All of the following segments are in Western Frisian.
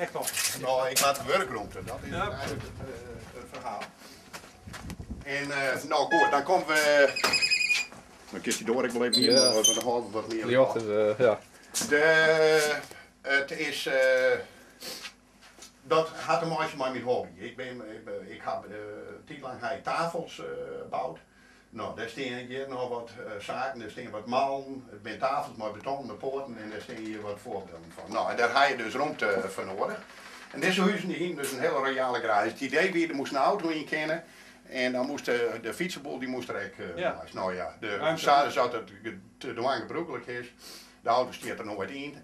Echt al. No, ik moat wurkromte, dat is Ja, eigenlijk het verhaal. En no goed, dan komme we. Dan kinst dy doar ek wol even iepen, want dan hâlde we wat mear. Ljocht is, ja. It is, dat hat te meitsjen mei myn hobby. Ik ha tiidlang ha ik tafels boud. No, dêr stean hjir noch wat saken, dêr stean wat mallen, it binne tafels mei betonnen poaten en dêr stean hjir wat foarbylden fan. No, en dêr ha je dus romte foar noadich. En dizze huzen dy hienen dus in hiele royale garaazje. It idee wie, der moast in auto yn kinne en dan moast de fytseboel dy moast der ek neist. No ja, Ruimte. sa sa't it te dwaan gebrûklik is, de auto stiet der noait yn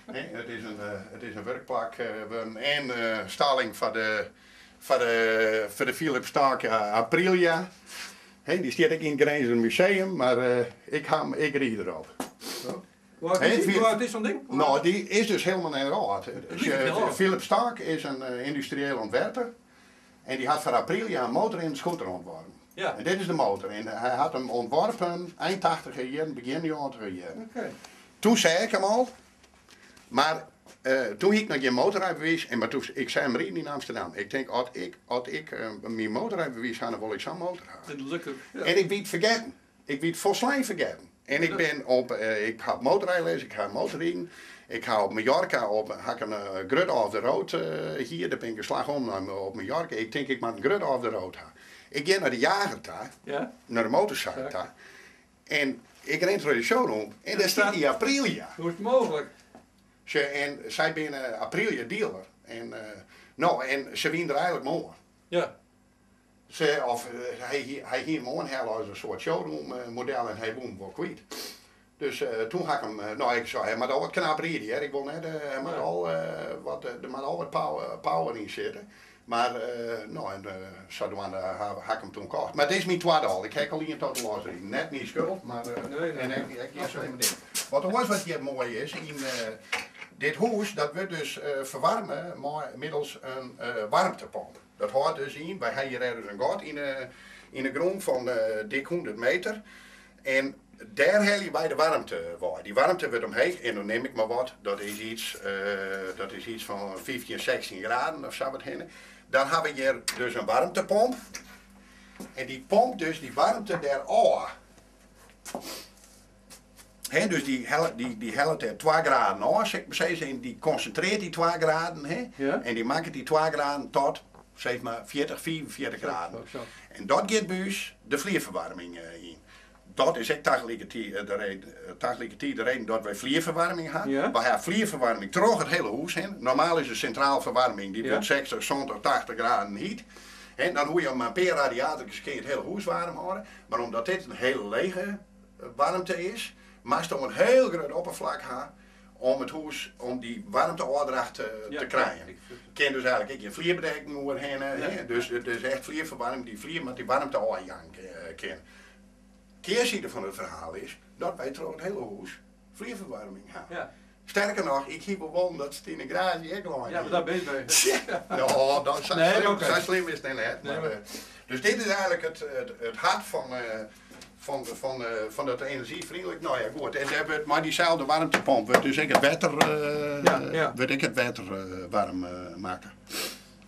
en it is in wurkplak wurden en stalling foar de Philips Starck Aprilia. Hè, dy stiet ek yn it Grinzer Museum, mar ik ha him, ik ried derop. Hoe âld is dy? Hoe âld is sa'n ding? No, dy is dus hielendal net âld. It liket hiel âld. Philips Starck is in yndustrieel ûntwerper en dy hat foar Aprilia in motor en in scooter ûntworpen. En dit is de motor. En hy hat him ûntworpen ein tachtiger jierren, begjin njoggentiger jierren. Toen seach ik him al, mar toen hie ik noch gjin motorrydbewiis en mar toen, ik seach him riden yn Amsterdam. Ik tink, as ik myn motorrydbewiis ha, dan wol ik sa'n motor ha. En dat lukt ook. Ja. En ik wie it fergetten. Ik wie it folslein fergetten. En ik ha motorrydles, ik ha motorriden. Ik ha op Mallorca ha ik in grut off the road hier, dêr bin ik in slach om nei op Mallorca. Ik tink, ik moat in grut off the road ha. Ik gean nei de Jager ta, nei de motorsaak ta. En ik rin troch de showroom en dêr stiet dy Aprilia. Hoe is it mooglik? En sy binne Aprilia dealer. En, no, en se wiene der eigentlik moarn. Of hy hie him oanhelle as in soart showroom model en hy woe him wol kwyt. Dus toen ha ik him, no ik sei, hy moat al wat knap ride hear, ik wol net, hy moat al wat, der moat al wat power yn sitte. Mar, no, en sadoende ha ik him toen kocht. Mar dit is myn twadde al, ik ha al ien total loss riden. Net myn skuld, mar Nee. en ek gjin slimme ding. Wat oars wat hjir moai is, yn dit hûs, dat wurdt dus ferwaarme mei middels in waarmtepomp. Dat hâldt dus yn, wy ha hjir ergens in gat yn de grûn fan dik 100 meter. En dêr helje wy de waarmte wei. Dy waarmte wurdt omheech en dan nim ik mar wat, dat is yts fan 15, 16 graden of sa wat hinne. Dan ha we hjir dus in waarmtepomp. En dy pompt dus dy waarmte dêr ôf. Hè, dus dy hellet der 2 graden ôf, sil ik mar sizze, en dy konsintrearret dy 2 graden. Hè, en dy makket dy 2 graden tot, sis mar, 40, 45 graden. Zo. En dat giet by ús de flierferwaarming yn. Dat is ek tagelikertiid de reden dat wy flierferwaarming ha. Wy ha flierferwaarming troch it hiele hûs hinne. Normaal is de sintraal ferwaarming, dy wurdt 60, 70, 80 graden hyt. En dan hoege je mar in pear radiatorkes kin je it hiele hûs waarm hâlde. Mar omdat dit in hiele lege waarmte is, moatst in hiel grut opperflak ha om it hûs, om dy waarmteôfdracht te krijen. Kin dus eigentlik ek gjin flierbedekking oerhinne. Hè? Dus it is echt flierferwaarming, dy flier moat dy waarmte ôfjaan kinne. Kearside fan it ferhaal is dat wy troch it hiele hûs flierferwaarming ha. Sterker noch, ik hie wol wollen dat se it yn de garaazje ek lein Ja, mar dat bin je. No, dat, Nee, oké. sa slim is it net. Nee, Mar, dus dit is eigentlik it hert fan dat enerzjyfreonlik. No ja, goed. En dêr wurdt mei dyselde waarmtepomp wurdt dus ek it wetter, wurdt ek it wetter waarm makke.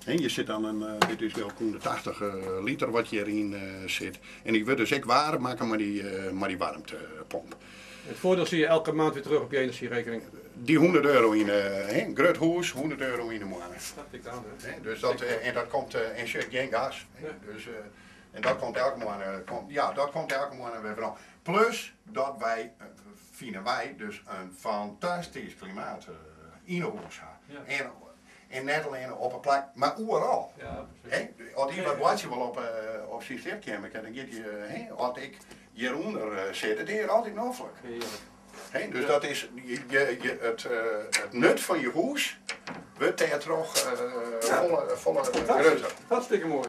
En je sit dan dit is wel 180 liter wat hjiryn sit. En dy wurdt dus ek waarm makke mei dy waarmtepomp. Het voordeel zie je elke maand weer terug op je energierekening. Dy 100 euro yn, hè, in grut hûs, 100 euro yn de moanne. Dat tikt oan, hè? Hè, dus dat, en dat komt, en sjoch, gjin gas. Hè, dus, en dat komt elke moanne, ja, dat komt elke moanne wer werom. Plus dat wy, fine wy, dus in fantastysk klimaat yn 'e hûs ha. En net allinnich op 'e plak, mar oeral. Ja, precies. Hè, as iemand boartsje wol op syn sliepkeamer, dan giet hy, hè, as ik hjirûnder sit, it is hjir altyd noflik. Hearlik. Hè, dus dat is it nut fan je hûs wurdt dêrtroch folle, folle grutter. Hartstikke moai.